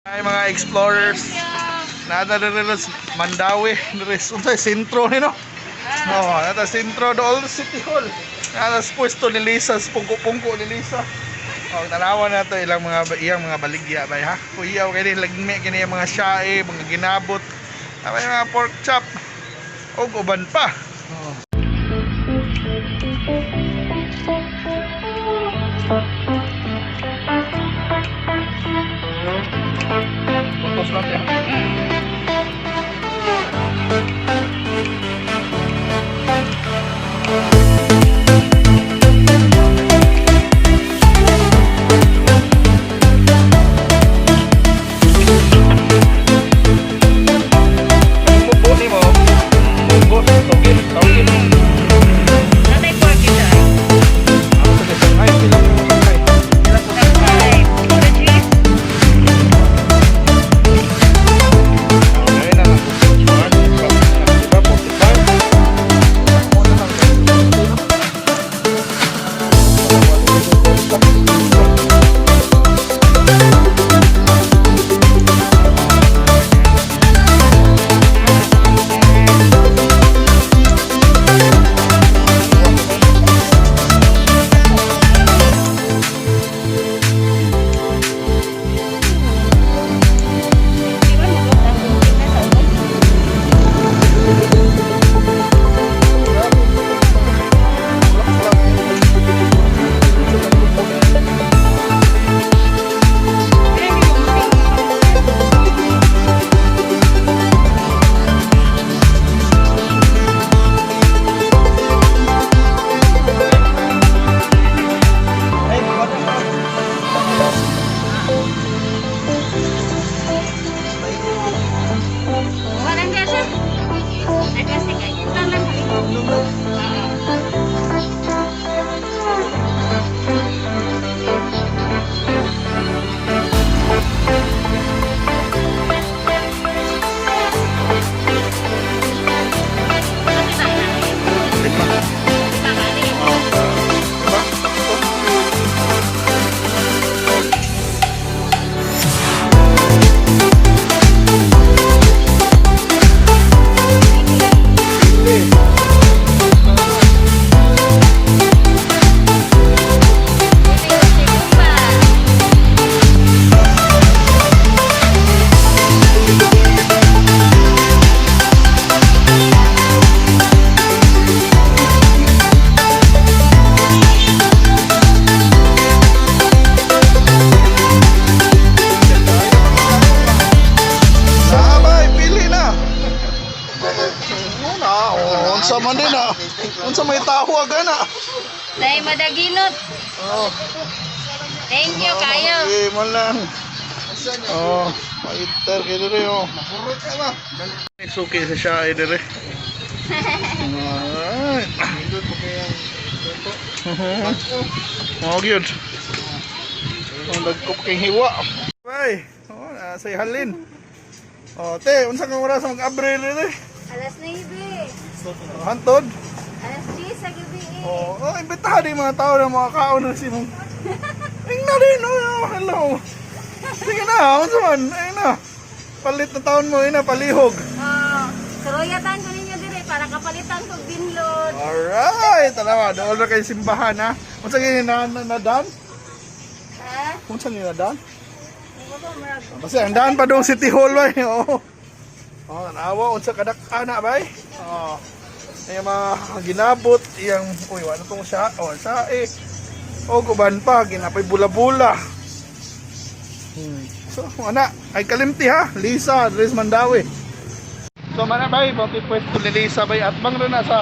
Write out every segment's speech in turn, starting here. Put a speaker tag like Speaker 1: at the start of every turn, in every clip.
Speaker 1: Ay, mga explorers. Nada diri sa Mandaue, diri unsa sentro ni, no? Oh, nata sentro dool City Hall. Nada sa pwesto ni Lisa, sa pungko-pungko ni Lisa. Oh, tanawa na to ilang mga iyang mga baligya bay ha. Kuyaw kay lagmi kini ang mga shae, mga ginabot. Abay mga pork chop. Og uban pa. Oh. Putos natin. Mubo ni mo. Mubo, tugin, tugin.
Speaker 2: Natay pork ito.
Speaker 1: Ako sa Shanghai, pila mo Shanghai.
Speaker 2: Shanghai. The cheese.
Speaker 1: Okay na lang. Diba, 45? Ako na lang.
Speaker 2: Di ba maganda ang na sa ulo? Pero hindi ko matingin. Walang gasa. Ay, plastic ay. Ito lang kami. Oo. Kasi tayo natin.
Speaker 1: Lima.
Speaker 2: Lima ka, ano yun?
Speaker 1: Oh, diba?
Speaker 2: Ito yung sikumba.
Speaker 1: Sabay, pili na. Una, oh, unsa man din ah. Unsa may taho aga na.
Speaker 2: Nay, madaginot.
Speaker 1: Oh,
Speaker 2: Thank you, kayo.
Speaker 1: Okay, man lang. Oh, paiter kay dire oh. Suki sa siya ay dire. Alright. Oh, gyud. Ang dagko kay hiwa. Bay, oh, nasa halin. Oh, te, unsa kang oras mag-abre dire?
Speaker 2: Alas 9.
Speaker 1: Oh, hantod.
Speaker 2: Alas 10 sa gabi eh.
Speaker 1: Oh, oh, imbitahan yung mga tao na mga kaon na si mong. Ay na rin, oh, oh, hello. Sige na, unsa man, ay na. Palit na taon mo, ay na, palihog.
Speaker 2: Oh, suruyatan ko ninyo dire para kapalitan kog binlod.
Speaker 1: Alright, tanawa, doon na kayo simbahan, ha? Unsa gyud na na dan?
Speaker 2: Ha?
Speaker 1: Unsa ni na dan?
Speaker 2: Ano ba murag?
Speaker 1: Kasi ang daan pa doon City Hall bay. Oo. Oh, tanawa unsa kadak ana bay. Oh. Ay mga ginabot iyang uy wala tong siya. Oh, sa eh. O guban pa ginapay bula-bula. So, ana, ay kalimti ha. Lisa, Dres Mandawi. So mana bay, pati pwesto ni Lisa bay at bang na sa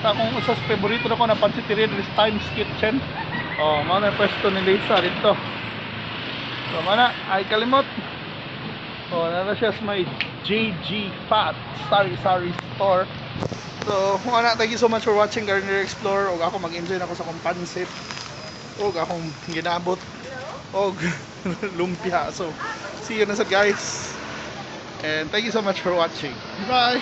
Speaker 1: akong usa sa favorito na ko na pansiteria diri sa Times Kitchen. Oh, mao na pwesto ni Lisa dito. So mana ay kalimot. Oh, nara siya sa may JG Fat Sari Sari Store. So, wala, thank you so much for watching Gardener Explorer. Og ako mag-enjoy na ako sa akong pansit. Og akong ginabot. Og lumpia. So, see you na sa guys. And thank you so much for watching. Bye!